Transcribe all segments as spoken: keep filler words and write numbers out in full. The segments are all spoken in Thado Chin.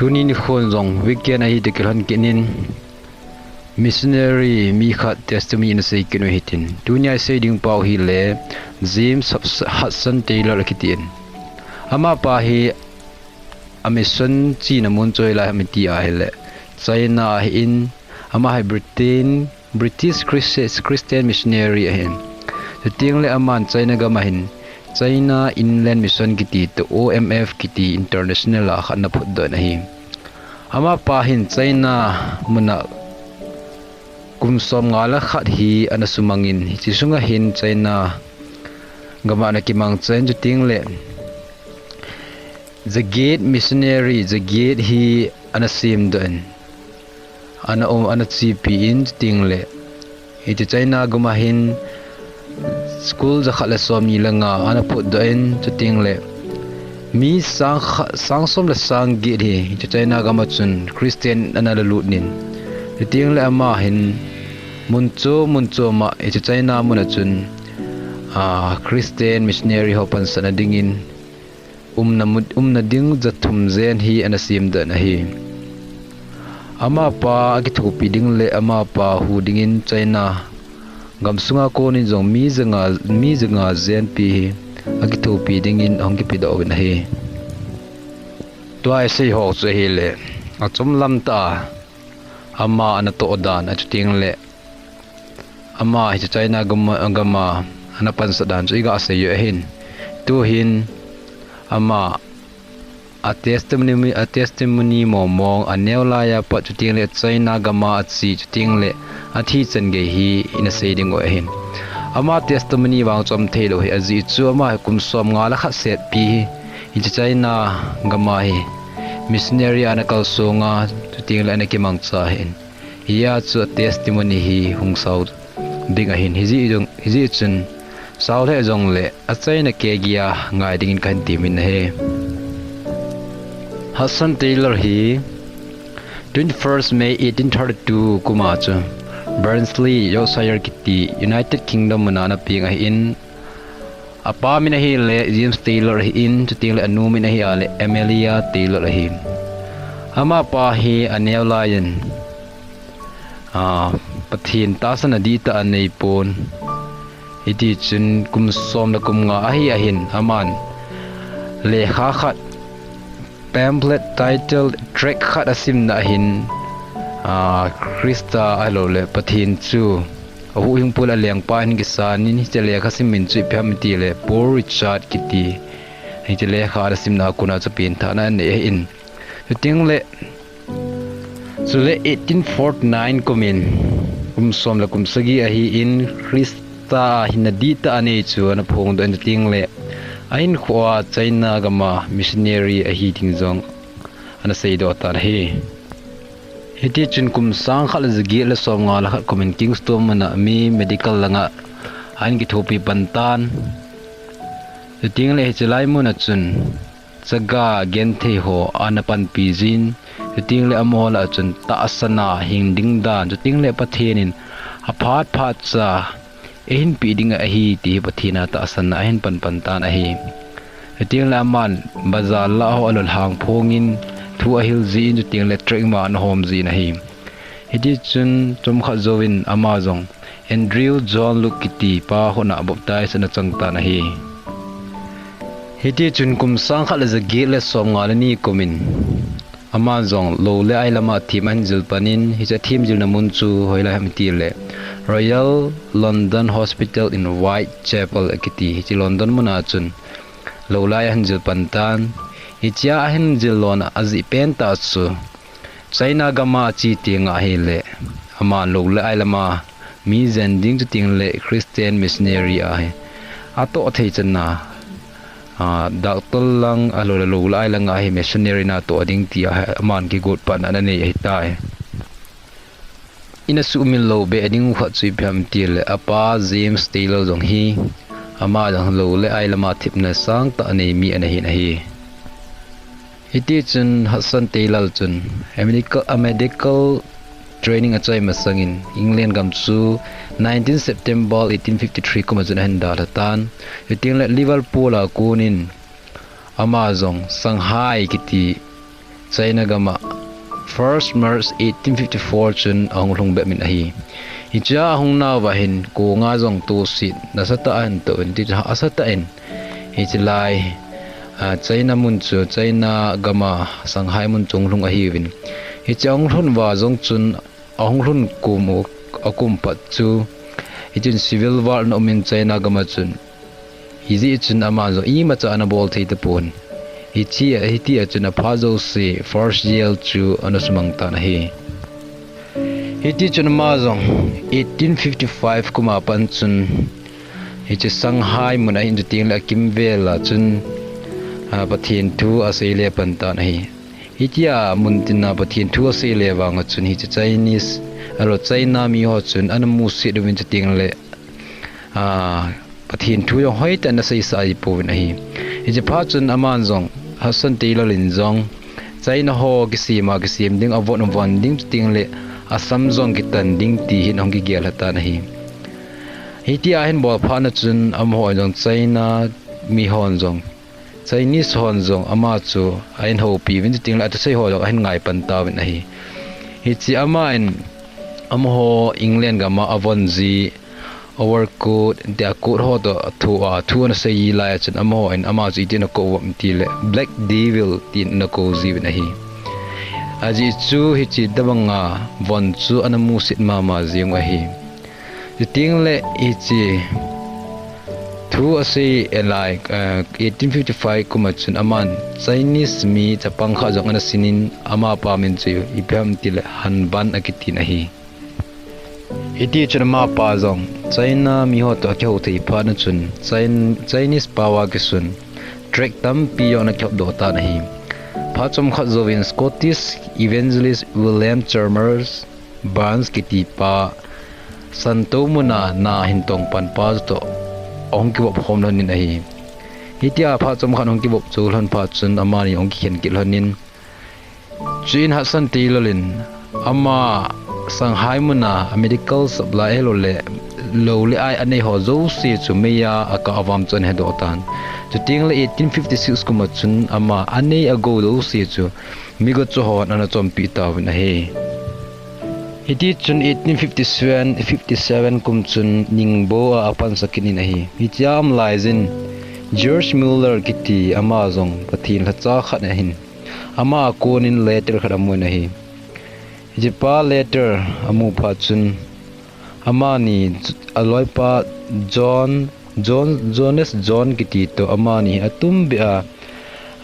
Tuni nikhon jong weekend ahi toh kilhon kit in, missionary mi khat testimony ana sei kit u hitin. Tunia isei ding pau hi le James Hudson Taylor akitin. Amapa hi a mission china mun chu hoilai ham iti ahile China ahin, ama hi Britain, British Christi-, Christian missionary ahin. Chuteng le aman China gam ahin, China Inland Mission kiti toh O M F kiti international a khat ana phutdoh in ahi. Amapa hin China muna kum som nga le khat hi ana sumangin, hiche sunga hin China gam a ana kimang chan, chuteng le jaget missionary, jaget hi ana semdoh in, ana um, ana chepi in, chuteng le hiche China gam a hin school jakhat le somni le nga ana phutdoh in, chuteng le mi sang kha-, sang som le sang get hi hiche China gam a chun Christian ana lalut in, chuteng le ama hin mun chom mun chom a hiche China mun a chun, a, Christian missionary ho pansatna dingin umna mu-, umna ding ja thum jen hi ana semdoh in ahi. Amapa akithopi ding le amapa hu dingin China gam sunga konin jong mi ja nga, mi ja nga jen pi hi akithopi dingin ahung kipedoh uvin ahi. Tua isei ho chu ahile, achom lam tah a ama ana toh dan, a, chuteng le ama hiche China gam, gam a ana pansat dan chu iga sei u ahin. Tuhin ama a testimony, a testimony mong mong, aneo laiya pat, chuteng le China gam a ache, chuteng le athi chan gei hi ina sei ding u ahin. Ama testimony vang chom thei lou hi, ajeh chu ama hi kum som nga le khat setpi hi hiche China gam a hi missionary ana kalsong a, chuteng le ana kimangcha ahin. Hia chu a testimony hi hung sao ding ahin, hijeh jong, hijeh chun sao lheh jong le achaina kei geiya ngai dingin kahin temin ahi. Hudson Taylor hi twenty-first May eighteen thirty-two kum a chu Barnsley, Yorkshire kiti United Kingdom muna ana peng ahin, apa min ahile James Taylor ahin, chuteng le anu min ahi a le Amelia Taylor ahi. Amapa hi aneo laiyin, a, Pathen tahsan a dihtah anei pon. Hiti chun kum som le kum nga ahi ahin, aman lekha khat, pamphlet title tract khat asimna ahin, a, Christa ahilou le Pathen chu ahuhhingpu le alengpa ahin kisan in, hiche lekha sim min chu ipi ham itile Poor Richard kiti, hiche lekha asimna a kona chu pengthahna anei ahin. Chuteng le, chule eighteen forty-nine kumin, kum som le kum sagi ahin, Christa a hinna dihtah anei chu ana phongdoh in, chuteng le ahinkhoa China gam a missionary ahi ding jong ana seidoh tan ahi. Hiti chun kum sang khat le jaget le som nga le khat kumin Kingston muna mi medical langa ahin kithopi pan tan. Chuteng le hiche lai muna chun chaga genthei ho ana panpi jin, chuteng le amaho lah a chun tahsan a hing ding dan, chuteng le Pathen in aphat phat cha eihin peh ding ahi ti hi Pathen a tahsan a ahin pan pan tan ahi. Chuteng le aman bazar lah ho alolhang phongin thu ahil jin, chuteng le tract ma ana hom jin ahi. Hiti chun chomkhat jouvin ama jong Andrew John Luke kiti pa hon a baptize ana chang tan ahi. Hiti chun kum sang khat le jaget le som nga le ni kumin aman jong lou le ai lama them ahin jil pan in, hiche them jilna mun chu hoilai ham itile Royal London Hospital in Whitechapel akiti, hiche London muna chun lou le ai ahin jil pan tan. Hichea ahin jil lona ajeh pentah chu China gam a ache teng ahile, aman lou le ai lama mi jen ding, chuteng le Christian missionary ahi atoh thei chan a, a, doctor lang ahilou le lou le ai langa hi missionary natoh ding tia hi aman kigot pan ana nei ahitai. Ina sumil lou be ding khat chu ipi ham itile apa James Taylor jong hi, ama jong lou le ai lama thepna sangtah anei mi ana hin ahi. Hiti chun Hudson Taylor chun a medical, a medical training achai masangin England gam chu nineteen September eighteen fifty-three kum a chun ahin dalha tan. Chuteng le Liverpool a konin ama jong Shanghai kiti China gam a first March eighteen fifty-four chun ahung lhung bep in ahi. Hichea ahung nauva hin konga jong tohset nasatah a ahin toh in, ti asatah in hiche lai, ah, China mun chu, China gam a Shanghai mun chu ahung lhung ahiuvin. Hiche ahung lhun uva jong chun ahung lhun kum u, akum pat chu hichun civil war ana um in China gam a chun. Hijeh chun aman jong imacha ana bol thei tapon. Hitia, hitia chun aphat jouse first jail chu ana sumang tan ahi. Hiti chun ama jong eighteen fifty-five kum a pat chun hiche Shanghai mun a hin chutengle akimvel a chun, ah, Pathen thu asei le pan tan ahi. Hitia muntin a Pathen thu asei le vang a chun hiche Chinese, ahilou China miho chun ana musit uvin chutengle, ah, Pathen thu jong hoitah in ana seisah ji pouvin ahi. Hiche phat chun aman jong, Hudson Taylor in jong, China ho kisem a kisem ding, avon avon ding chutengle asam jong kitan ding ti hin ahung kigel lha tan ahi. Hitia ahin bol phat na chun amaho jong China mihon jong, Chinese hon jong ama chu ahin houpi uvin chutengle athusei ho jong ahin ngai pan tauvin ahi. Hiche aman amaho England gam a avon ji, overcoat, tia coat ho toh athu a, thu ana sei ji lai a chun amahon ama chu itin akou uvem tile Black Devil tin ana kou jiuvin ahi. Ajeh chu hiche tobang a von chu ana musit mama jeng u ahi. Chutengle hiche thu asei e lai, ah, eighteen fifty-five kum a chun aman Chinese mi chapang khat jong ana sin in amapa min chu ipi ham tile Han Ban akitin ahi. Hiti chun amapa jong China miho toh akihou thei phat na chun Chin-, Chinese pao a kisun tract tampi jong ana kihopdoh tan ahi. Phat chomkhat jouvin Scottish evangelist William Chalmers Barnes kitipa Santo mun a na ahin tong pan pa toh ahung kivop khom lhon in ahi. Hitia phat chomkhat ahung kivop chom lhon phat chun amani ahung kikhen kit lhon in, chuin Hudson Taylor in ama Shanghai mun a medical supply ahilou le lou le ai anei ho jouse chu meiya akah uvam chun ana hedoh tan. Chutengle eighteen fifty-six kum a chun ama anei agou jouse chu migo chu hon ana chompeh tauvin ahi. Hiti chun eighteen fifty-seven, fifty-seven kum chun Ningbo a apansa kit in ahi. Hichea um laijin George Muller kiti ama jong Pathen lhacha khat ahin, ama a konin letter khat amun ahi. Hichepa letter amu phat chun amani aloipa John, John, Jones John kiti toh amani atumbeh a,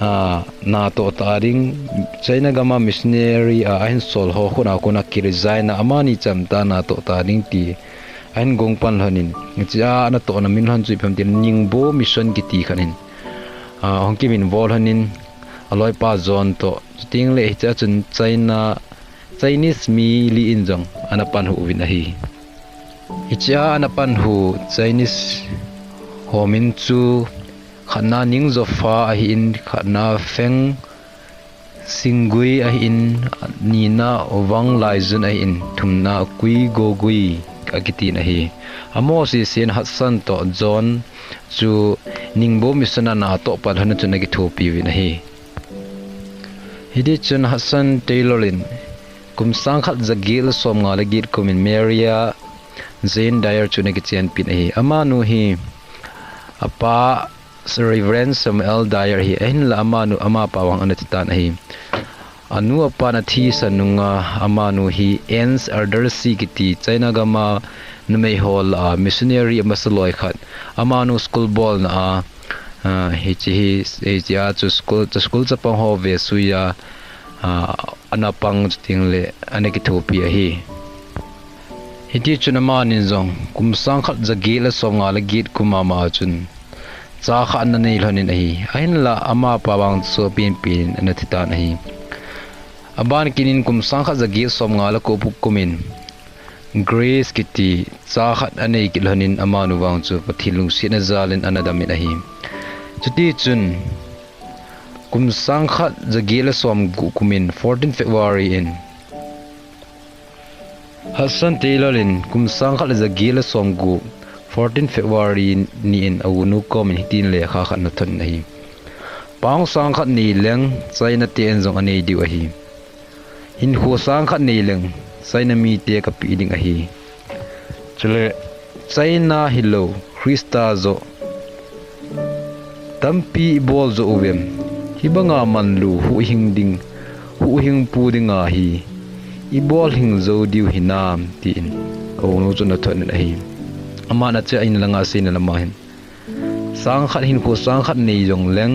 ah, natoh tah ding, China gam a missionary a ahin sol ho khut a kona kiresign a amani chamtah a natoh tah ding ti ahin gong pan lhon in, hichea anatohna min lhon chu ipi ham tile Ningbo Mission kiti khat in, ah, ahung kiminvo lhon in aloipa John toh, chutengle hichea chun China Chinese mi li in jong ana panhu uvin ahi. Hichea ana panhu Chinese ho min chu khatna Ningjofa ahin, khatna Feng Xingui ahin, nina Wang Laijun ahin, thumna Kui Gogui akitin ahi. Amaho sesen Hudson toh John chu Ningbo Mission a natoh pan lhon a chun akithopi uvin ahi. Hiti chun Hudson Taylor in kum sang khat ja get le som nga le get kum in Maria Jane Dyer chu ana kichenpi in ahi. Amanu hi apa Reverend Samuel Dyer ahi, ahinla amanu, amapa vang ana titan ahi. Anu apa ana thisan nunga amanu hi Anne Aldersey kiti China gam a numei ho lah a missionary amasa loi khat. Amanu school bolna a, ah, hiche hi, hichea chu school, chu school chapang ho vesuiya, ah, ana pang chutengle ana kithopi ahi. Hiti chun amanin jong kum sang khat ja get le som nga le get kum mama a chun cha khat ana nei lhon in ahi. Ahinla amapa vang chu apenpen in ana thitan ahi. Aban kit in kum sang khat ja get som nga le ko puk kum in Grace kiti cha khat anei kit lhon in amanu vang chu Pathen lungsetna jal in ana dam in ahi. Chuti chun kum sang khat ja get le som gup kum in fourteen February in Hudson Taylor in kum sang khat le ja get le som gup, fourteen February ni in a unu kom in hitin lekha khat ana thot in ahi. Pound sang khat nei leng China ten jong anei diu ahi. Hinkho sang khat nei leng China mite kapeh ding ahi. Chule China hilou Christa joh tampi ibol joh uvem? Hibanga manlu huhhing ding, huhhing pu dinga hi ibol hing jou diu hinam, tin a unu chun athot in ahi. Aman ache a in langa aseina lama hin, sang khat hinkho sang khat nei jong leng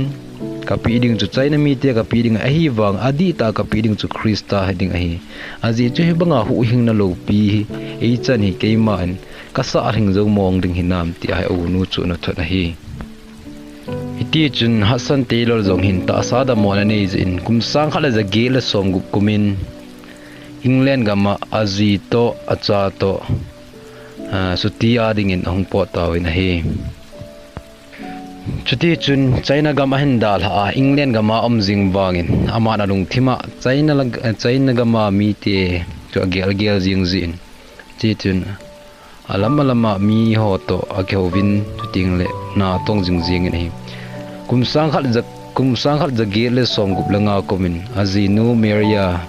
kapeh ding chu China mite kapeh ding ahi vang, adihtah kapeh ding chu Christa hiding ahi. Ajeh chu hibanga huhhingna loupi hi eichan hi keiman kasah lhing jou mong ding hinam, tia hi a unu chu ana thot ahi. Hitichun Hudson Taylor jong hin tahsa dammo ana nei jeh in kum sang khat le ja get le som gup kum in England gam a aji toh, acha toh, ah, chuti a dingin ahung pot tauvin ahi. Chutichun China gam ahin dalha a, England gam a um jing vangin, aman alungthim a China la-, China gam a mite chu agel gel jing jeh in, chutichun alam alam a mi ho toh akihouvin, chuteng le natong jing jingin ahi. Kum sang khat ja, kum sang khat ja get le som gup le nga kum in ajinu Maria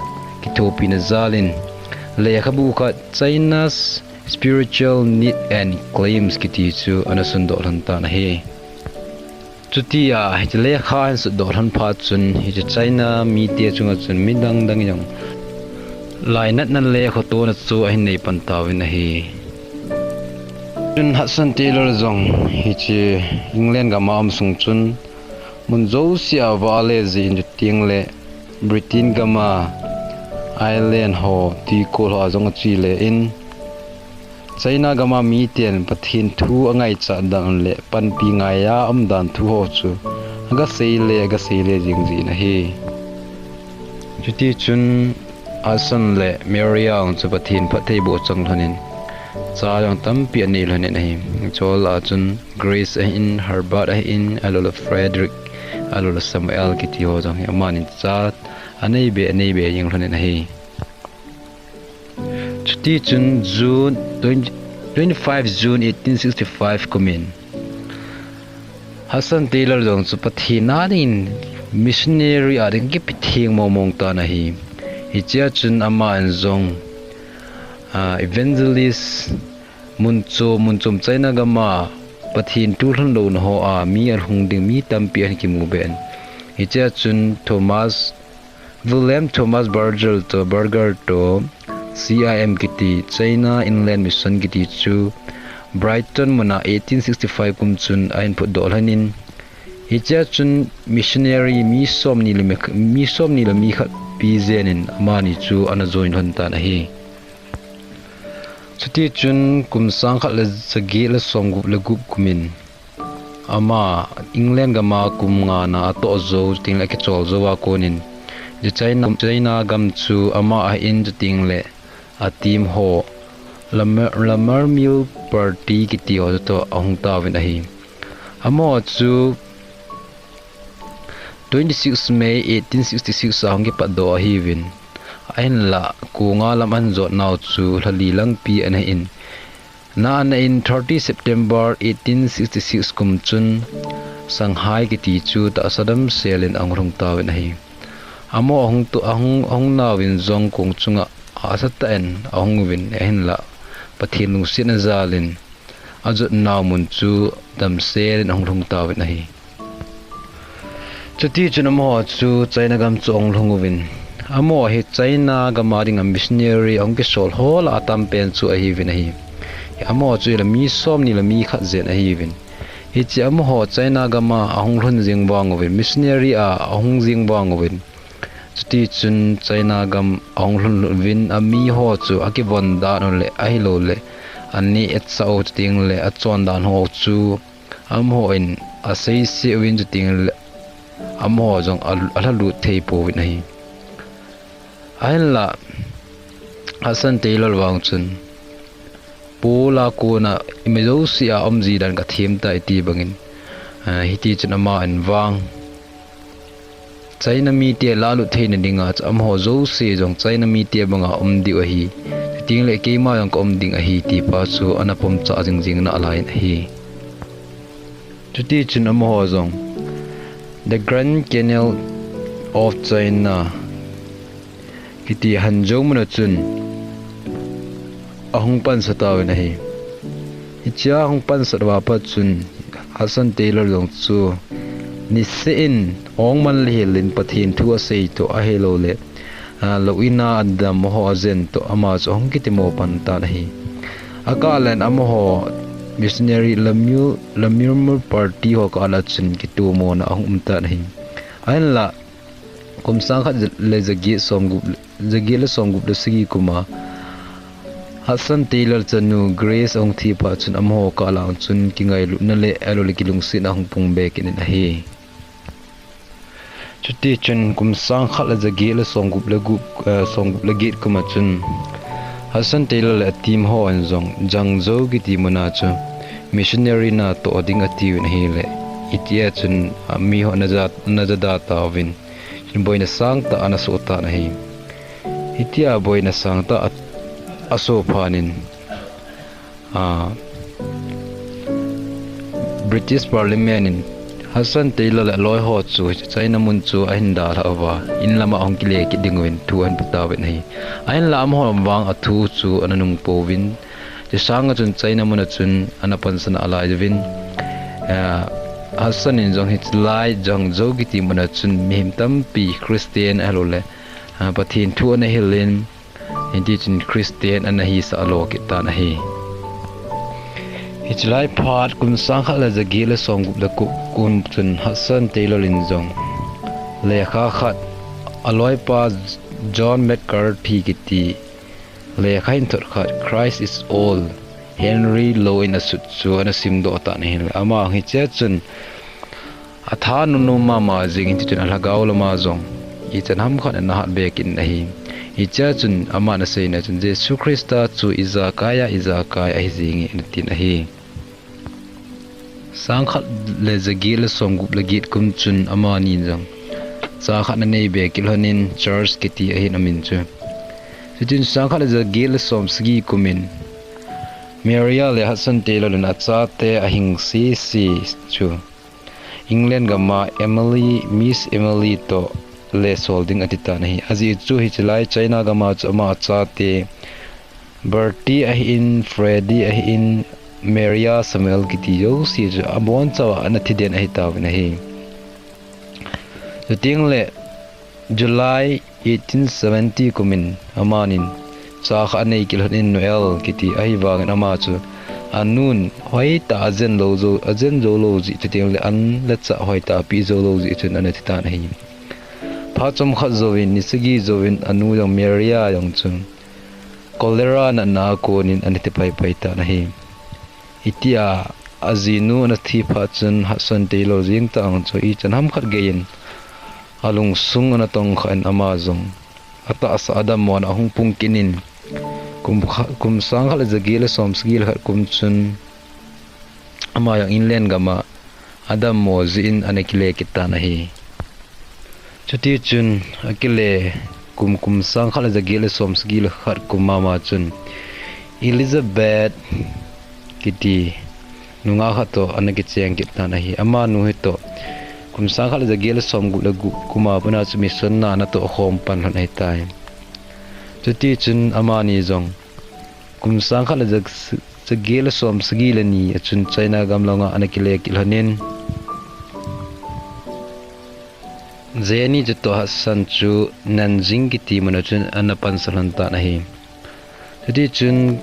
kithopina jal in lekhabu khat, China's Spiritual Need and Claims kiti chu ana sundoh lhon tan ahi. Chutia hiche lekha ahin sutdoh lhon phat chun, hiche China mite chunga chun midang dang in jong lainatna le khotona chu ahin nei pan tauvin ahi. Chun Hudson Taylor jong hiche England gam a um sung chun mun jouse a vahle jeh in, chuteng le Britain gam a island ho, twikol ho a jong ache le in, China gam a miten Pathen thu angaichat dan le panpi ngai a um dan thu ho chu aga sei le, aga sei le jing jin ahi. Chutichun Hudson le Maria jong chu Pathen phattheiboh chang lhon in, cha jong tampi anei lhon in ahi. Chule chun Grace ahin, Herbert ahin, ahilou le Frederick, ahilou le Samuel kiti ho jong hi amani cha anei be, anei be jing lhon in ahi. Chutichun June twenty, twenty-five June eighteen sixty-five kum in Hudson Taylor jong chu Pathen a dingin missionary a ding kipe theng mong mong tan ahi. Hichea chun aman jong, ah, evangelist mun chom, mun chom China gam a Pathen thu lhon louna ho a mi alhung ding mi tampi ahin kimu be in. Hichea chun Thomas William Thomas Burgess toh, Burgess toh, C I M kiti, China Inland Mission kiti chu Brighton mun a eighteen sixty-five kum chun ahin phutdoh lhon in, hichea chun missionary mi somni le mi, mi somni le mi khat pi jen in amani chu ana join lhon tan ahi. Chutichun kum sang khat le ja get le som gup le gup kum in ama England gam a kum nga na atoh jou, chuteng le akichol jou a kon in, hiche China, China gam chu ama ahin, chuteng le a team ho, Lammer, Lammermuir Party kiti ho toh ahung tauvin ahi. Amaho chu twenty-six May eighteen sixty-six a hung kipatdoh ahiuvin, ahinlah konga lam ahin jot nau chu lha li lang pi ana hin, na ana in thirty September eighteen sixty-six kum chun Shanghai kiti chu tahsa damsel in ahung lhung tauvin ahi. Amaho ahung tu, ahung, ahung nauvin jong kong chunga ahsa tah in ahung uvin, ahinlah Pathen lungsetna jal in ajot nau mun chu damsel in ahung lhung tauvin ahi. Chutichun amaho chu China gam chu ahung lhung uvin, amaho hi China gam a dinga missionary ahung kisol ho lah a atam pen chu ahiuvin ahi. Amaho chu ila mi somni le mi khat jen ahiuvin. Hiche amaho China gam a ahung lhun jing vang uvin, missionary a ahung jing vang uvin, chutichun China gam ahung lhun uvin, amiho chu akivon dan u le ahilou le aneh achah u, chuteng le achon dan ho chu amahon aseise uvin, chuteng le amaho jong a, alhalut thei pouvin ahi. Ahinlah Hudson Taylor vang chun, Paul a kona ima jouse a um ji dan kathem tai ati bangin, ah, hitichun aman vang China mite lalut theina dinga chu amaho jouse jong China mite banga um diu ahi, chuteng le keima jong ka um ding ahi, ti pa chu ana pomcha jing jing nalai in ahi. Chutichun amaho jong The Grand Canal of China kiti Hangzhou mun a chun ahung pansah tauvin ahi. Hichea ahung pansah uva pat chun Hudson Taylor jong chu niseh in ong man le hel in Pathen thu asei toh ahilouleh, a, lou in a adam ho ajen toh ama chu ahung kitimo pan tan ahi. Akah len amaho missionary Lemuel, Lemuel party ho kah a chun kitomona ahung um tan ahi. Ahinlah, kum sang khat le jaget somgup, jaget le somgup le sagi kum a Hudson Taylor chanu Grace ahung thi phat chun amaho kah lang chun kingailutna le ahilouleh kilungsetna ahung pung be kit in ahi. Chuti chun kum sang khat le jaget le somgup le gup, eh, somgup le get kum a chun Hudson Taylor le a team hon jong Zhengzhou kiti mun a chu missionary natoh ding atiuvin ahileh, hitia chun, ah, miho ana ja, ana jada tauvin. Chun boina sangtah ana soh tan ahi. Hitia boina sangtah a, asoh phat in, ah, British Parliament in Hudson Taylor le aloi ho chu China mun chu ahin dalhah uva, in lam a ahung kile kit ding uvin thu ahin pe tauvin ahi. Ahinlah amaho vang a thu chu ana nung pouvin, chusang a chun China mun a chun ana pansah nalai uvin, ah, Hudson in jong hichelai Zhengzhou kiti mun a chun mihem tampi Christian ahilouleh, ah, Pathen thu ana hil in, hiti chun Christian ana hisah lo kit tan ahi. Hichelai phat kum sang khat le jaget le somgup le gup kum chun Hudson Taylor in jong lekha khat, aloipa John MacArthur kiti lekha hin thot khat, Christ is All, Henry Louw in asut chu ana simdoh tan ahi. Ama hichea chun atha nunung mama jing in, chuti chun alhagao lama jong ichan ham khat ana hat be kit in ahi. Hichea chun aman aseina chun Jesu Christa chu ijakai a ijakai ahi jing e ana tin ahi. Sang khat le jaget le somgup le get kum chun amani jong cha khat ana nei be kit lhon in, Charles kiti ahin amin chu. Chuti chun sang khat le jaget le somsagi kum in Maria le Hudson Taylor in achate ahing sese chu England gam a Emily, Miss Emily toh lesol ding ati tan ahi. Ajeh chu hichelai China gam a chu ama achate Bertie ahin, Freddie ahin, Maria Samuel kiti jouse chu abonchauva ana thi den ahi tauvin ahi. Chuteng le July eighteen seventy kum in amanin cha khat anei kit lhon in, Noel kiti, ahivangin ama chu anun hoitah a ajen lou jou, ajen jou lou jeh, chuteng le an le chah hoitah a apeh jou lou jeh chun ana thi tan ahi. Phat chomkhat jouvin, ni sagi jouvin anu jong Maria jong chu cholera natna a konin ana thi paipai tan ahi. Hitia ajinu ana thi phat chun Hudson Taylor jeng tah jong chu ichan ham khat geiyin alungsung ana tongkha in ama jong atahsa adammona ahung pung kit in kum kha, kum sang khat le jaget le somsagi le khat kum chun ama jong England gam a adammo jeh in ana kile kit tan ahi. Chuti chun akile kum, kum sang khat le jaget le somsagi le khat kum mama chun Elizabeth kiti nungah khat toh ana kicheng kit tan ahi. Amanu hitoh kum sang khat le jaget le somgup le gup kum a pat a chu mission na ana toh khom pan lhon ahitai. Chuti chun amani jong kum sang khat le jag, jaget le somsagi le ni a chun China gam langa ana kile kit lhon in, Jenny chutoh Hudson chu Nanjing kiti mun a chun ana pansah lhon tan ahi. Chuti chun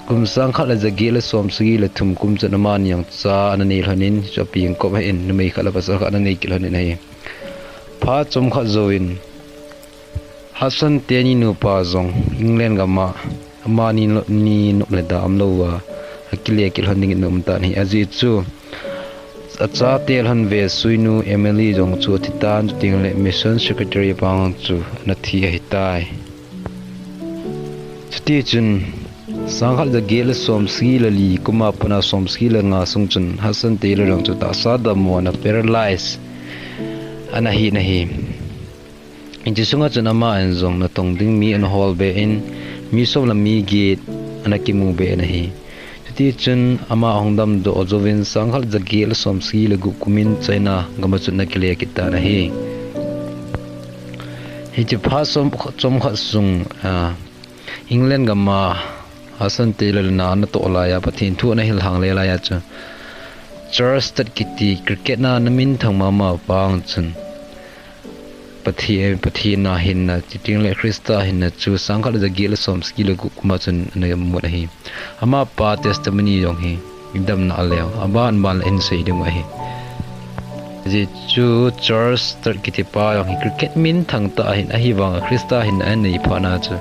kum sang khat le jaget le somsagi le thum kum chun amani jong cha ana nei lhon in, chu apeng kop ahin, numei khat le pasal khat ana nei kit lhon in ahi. Phat chomkhat jouvin Hudson teni nupa jong England gam a amani ni nop le da umlouva akile kit lhon dingin ana um tan ahi. Ajeh chu achate lhon ve suinu Emily jong chu athi tan, chuteng le mission secretary pa jong chu ana thi ahitai. Chuti chun sang khat le jaget le somsagi le li kum a pat a somsagi le nga sung chun Hudson Taylor jong chu tahsa dammona paralyze ana hi in ahi. Hiche sunga chun aman jong natong ding mi ana hol be in, mi som le mi get ana kimu be in ahi. Tichun ama ahung damdoh jouvin sangkhat jaget le somsagi le gup kumin China gam a chun ana kile kit tan ahi. Hiche phat som, chomkhat sung, ah, England gam a Hudson Taylor in ana toh laiya, Pathen thu ana hil hang le laiya chu Charles Studd kiti cricket a ana minthang mama pa ang chun Pathen, Pathen a hinna, chuteng le Christa hinna chu sangkhat le jaget le somsagi le gup kum a chun ana mun ahi. Amapa testimony jong hi idamna a leu, aban ban le hin sei ding ahi. Ajeh chu Charles Studd kiti pa jong hi cricket minthang tah ahin, ahivanga Christa hinna anei phat na chu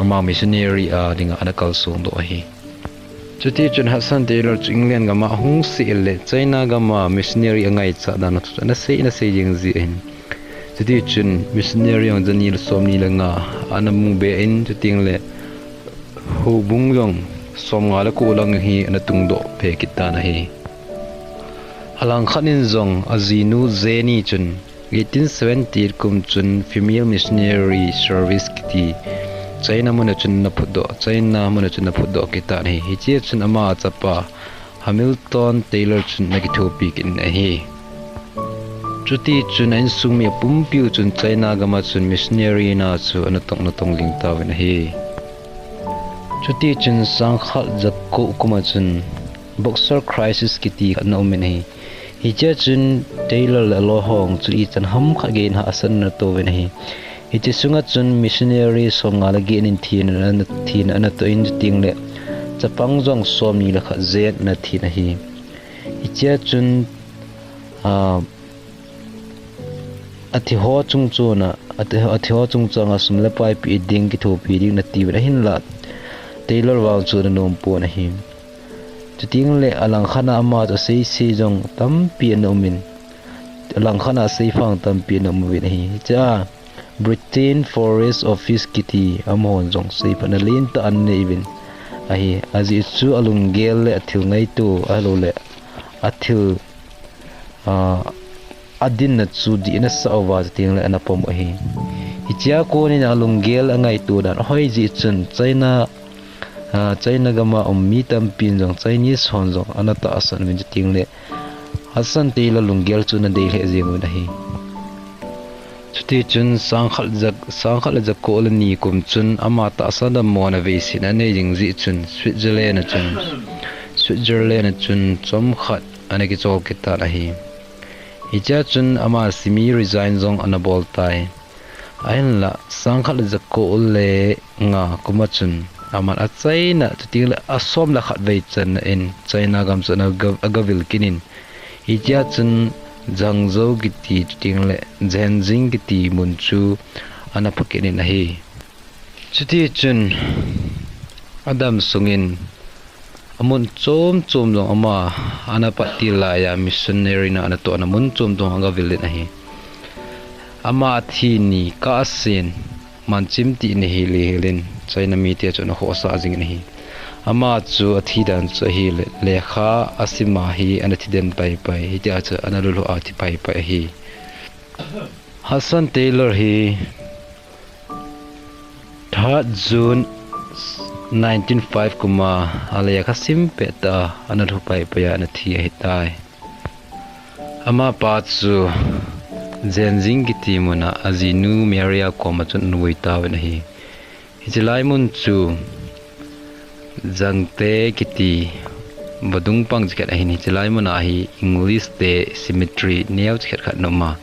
ama missionary a dinga ana kalsong doh ahi. Chutichun Hudson Taylor chu England gam a ahung seh le China gam a missionary angaichat dan a thu chu ana sei, ana sei jing ji ahin. Chutichun missionary jong jani le somni le nga ana mu be in, chuteng le houbung jong somnga le ko lang hi ana tungdoh be kit tan ahi. Alangkhat in jong ajinu Jenny chun eighteen seventy-eight kum chun Female Missionary Service kiti China mun a chun ana phutdoh, China mun a chun ana phutdoh kit tan ahi. Hiche a chun ama chapa Hamilton Taylor chun ana kithopi kit in ahi. Chutichun a insung mi apumpiu chun China gam a chun missionary na chu ana tong, ana tong ling tauvin ahi. Chutichun sangkhat jako kum a chun Boxer Crisis kiti khat ana um in ahi. Hiche a chun Taylor le aloi ho chu ichan ham khat gei in hahsatna ana touvin ahi. Hiche sunga chun missionary somnga le get in thina ana, thina ana toh in, chuteng le chapang jong somni le khat jen ana thi in ahi. Hiche a chun, ah, athi ho chungchon a, athi, athi ho chungchang a sum le pai pe ding, kithopi ding ana tiuvin ahinlah Taylor vang chu ana nom pon ahi. Chuteng le alangkhat a ama chu asei sei jong tampi ana um in, alangkhat a asei phang tampi ana um uvin ahi. Hiche a Britain Foreign Office kiti amahon jong seiphatna lentah ana nei uvin ahi. Ajeh chu alunggel le athil ngaito, ahilou le athil, ah, adinna chu dih ana sah uva, chuteng le ana pom u ahi. Hiche a kon in alunggel angaito dan ahoi jeh chun China, ah, China gam a um mi tampin jong Chinese hon jong ana tahsan uvin, chuteng le Hudson Taylor lunggel chu ana dei lheh jeng uvin ahi. Chutichun sangkhat jak, sangkhat le jako le ni kum chun ama tahsa dammo ana veiset ana nei jing jeh chun Switzerland a chun, Switzerland a chun chomkhat ana kichol kit tan ahi. Hiche a chun ama semi resign jong ana bol tai. Ahinlah sangkhat le jako le nga kum a chun aman achaina, chuteng le asom le khat vei channa in China gam chu ana ga, aga vil kit in, hiche a chun Zhengzhou kiti, chuteng le Zhenjing kiti mun chu ana pha kit in ahi. Chutichun adam sungin amun chom chom jong ama ana pat til laiya missionary na ana tohna mun chom chom aga vil in ahi. Ama athi ni kah a sin Manchim ti ni hi le hilin China mite chu ana khohsah jing in ahi. Ama chu athi dan chu ahile lekha asim a hi ana thi den pai pai, hitia chu ana lulhu a thi pai pai ahi. Hudson Taylor hi third June nineteen five kum a alekha sim pet tah a ana lhu pai pai a ana thi ahitai. Amapa chu Zhenjing kiti mun a ajinu Maria koma chun ana vui tauvin ahi. Hiche lai mun chu Zhangte kiti vadung pang chikhat ahin, hiche lai mun a hi English te cemetery neo chikhat khat ana um a,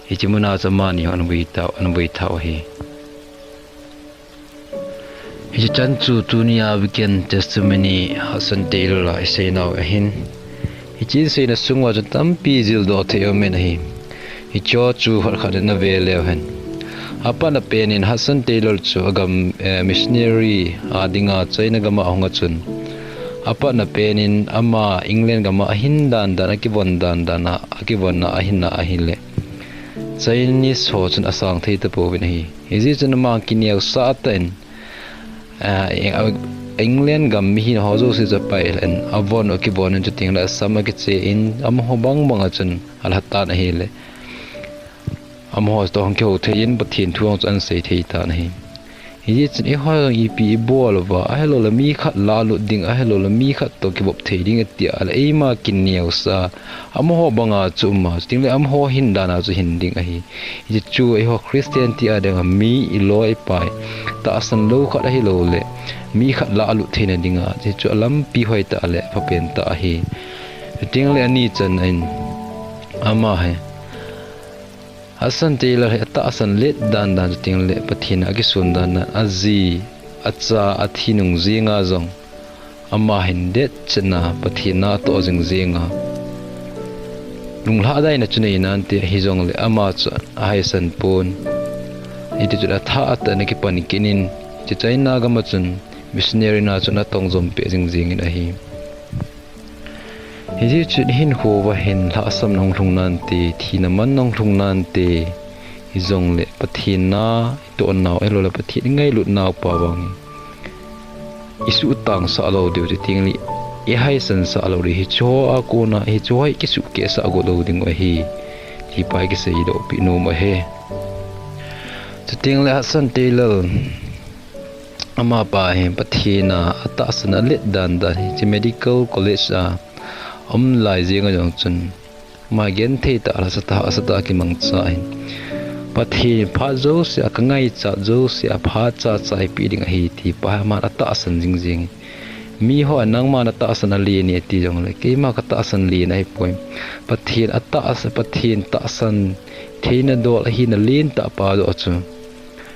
hiche mun a chu amani ho ana vui tau, ana vui tau ahi. Hiche chan chu tunia weekend testimony Hudson Taylor a isei nau ahin. Hiche iseina sung uva chun tampi jildoh thei aumin ahi. Hicheho chu khat khat in ana ve leu hen. Apatna pen in Hudson Taylor chu agam, eh, missionary a dinga China gam a ahung a chun, apatna pen in ama England gam a ahin dan dan, akivon dan dan a, akivon na ahin na ahile Chinese ho chun asang thei tapouvin ahi. Hijeh chun ama kineosah tah in, ah, England gam mihem ho jouse chu apai in, avon u akivon in, chuteng le asam akiche in, amaho bang bang a chun alha tan ahile, amaho toh hung kihou thei in Pathen thu hung chu ana sei thei tan ahi. Hijeh chun eiho jong ipi ibol uva, ahilouleh mi khat lalut ding, ahilouleh mi khat toh kivop thei ding ati a leh eima kineosah a, amaho banga chu um a, chutengle amaho hin dan a chu hin ding ahi. Hichu eiho Christian ti a dinga mi iloi ipai tahsan lou khat ahilouleh mi khat lalut theina dinga, hichu alampi hoitah leh aphapen tah ahi. Chutengle ani chan in ama hi Hudson Taylor hi atahsan let dan dan chutengle Pathen a akisun dan dan, aji, acha, athi nung jenga jong ama hin detchetna Pathen na atoh jing jenga, lunglhadaina chu nei nante, hijongle ama chu ahaisan pon. Hiti chun athah tah in akipan kit in, hiche China gam a chun missionary na chun atong jom peh jing jengin ahi. Hijeh chun ihinkho uva hin lhahsamna hung lhung nante, thina man hung lhung nante, hijongle Pathen na itoh nau ahilouleh Pathen ingailut nau pa vang isuhtangsah lou diu, chutengle ihaisansah lou diu, hicheho a kona hicheho hi kisuhkehsah got lou ding u ahi, ti pa hi kiseidoh peh nom u ahi. Chutengle Hudson Taylor amapa hi Pathen a atahsan alet dan dan hiche medical college a aum lai jenga jong chun ama genthei tah, lhasatah, lhasatah a kimangcha ahin, Pathen phat jouse a kangaichat jouse a phat chacha eipeh ding ahi ti pa hi aman atahsan jing jengin. Miho in nangma natahsan alen e ati jongle keima katahsan alen ahipoi. Pathen atahsan, Pathen tahsan theina dol ahina lentah pa joh chu,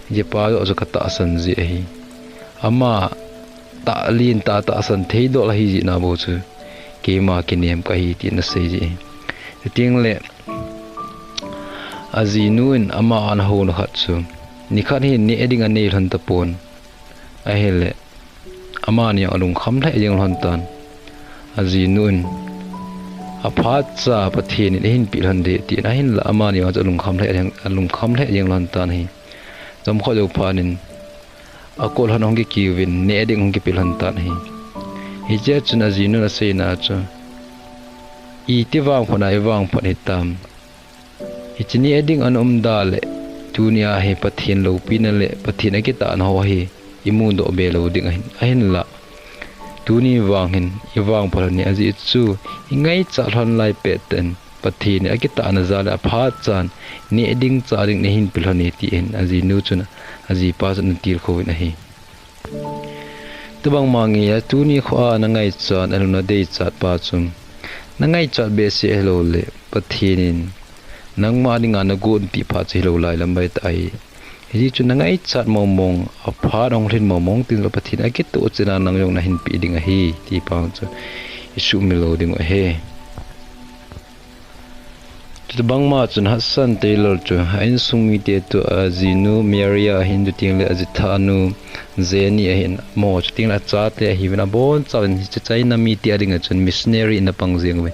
hiche pa joh chu katahsan jeh ahi. Ama tah lentah tahsan thei dol ahi jehna bou chu keima kinem kahi tin asei jeh ahi. Chutengle ajinu in ama ana houna khat chu, nikhat hi neh ding anei lhon tapon, ahile amani jong alungkham lheh jeng lhon tan. Ajinu in aphatcha Pathen in eihin peh lhon ding tin, ahinla amani jong chu alungkham lheh jeng, alungkham lheh jeng lhon tan ahi. Chomkhat jou phat in akot lhon hung kikiuvin, neh ding hung kipe lhon tan ahi. Hichea chun ajinun aseina chu, iti vangphatna ivangphat hitam? Hiche neh ding ana um da leh, tunia hi Pathen loupina leh Pathen akitahna ho hi imudoh be lou ding ahin, ahinla tuni vang hin ivangphat lhon hi ajeh chu ingaichat lhon lai pettah in, Pathen in akitahna jal leh aphat chan neh ding chah ding neihin pe lhon e, tin ajinu chun, ajipa chun atilkhouvin ahi. Tobang ma ngeia tuni khoa nangaichat, ahilou nadeichat pa chu, nangaichat behseh ahilouleh Pathen in nangma dinga nagonpeh phat chu hilou lai lam baitah ahi. Hijeh chun nangaichat mongmong, aphat hung lhin mongmong tingle Pathen akitoh cheh a nang jong nahin peh ding ahi, ti pa chu isuhmil lou ding u ahi. Chutobangma chun Hudson Taylor chu a insung mite toh ajinu Maria ahin, chutengle ajithah nu Jenny ahin, amaho chutengle achate ahiuvin, abonchauvin hiche China mite adinga chun missionary in apang jeng uve.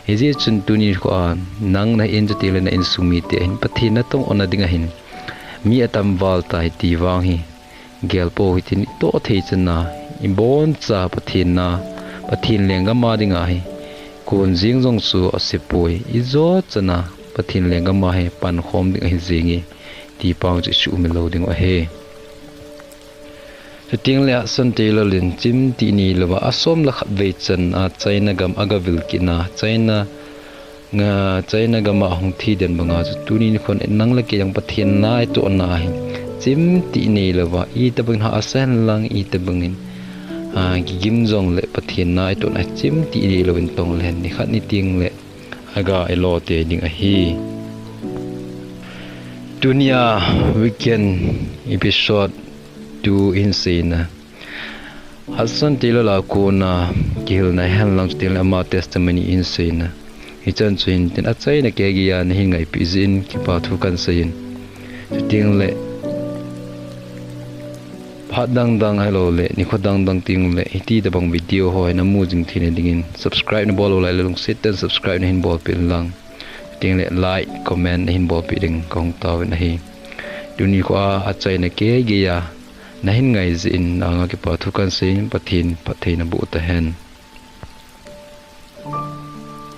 Hijeh chun tuni khoa nang nahin, chutengle na insung mite ahin Pathen natong ona dinga hin mi atam val tai ti vang hi gelpou hitin, itoh thei chan a iboncha Pathen na, Pathen lenggam a dinga hi kon jeng jong chu asepoi, ijo chan a Pathen lenggam a hi pankhom ding ahi jenge, ti pa chu isuhmil lou ding u ahi. Chutengle Hudson Taylor in chimtih neilouva asom le khat vei chan a China gam agavil kit na, China, nga, China gam a ahung thi den banga chu tuni nikhon nang le kei jong Pathen na itohna hi chimtih neilouva, itobangin hahsa henlang, itobangin, a, kigim jongle Pathen na itohna hi chimtih neilouvin tong lehen, nikhat ni tengle aga ilo tei ding ahi. Tunia weekend episode two in seina, Hudson Taylor a kona kihilna henlang, chutengle ama testimony in seina, hichan chu hintin, achaina keigeiya nahin ngaipeh jeh in kipa thu kahin seiyin. Chutengle phat dangdang ahilouleh nikho dangdang tengle hitobang video ho hi namu jing theina dingin subscribe nabol lou laileh lungset tah in subscribe nahin bolpeh inlang, chutengle like, comment nahin bolpeh ding kahung taovin ahi. Tuni khoa achaina keigeiya nahin ngai jeh in nanga kipa thu kahin seiyin, Pathen phatthei naboh tahen.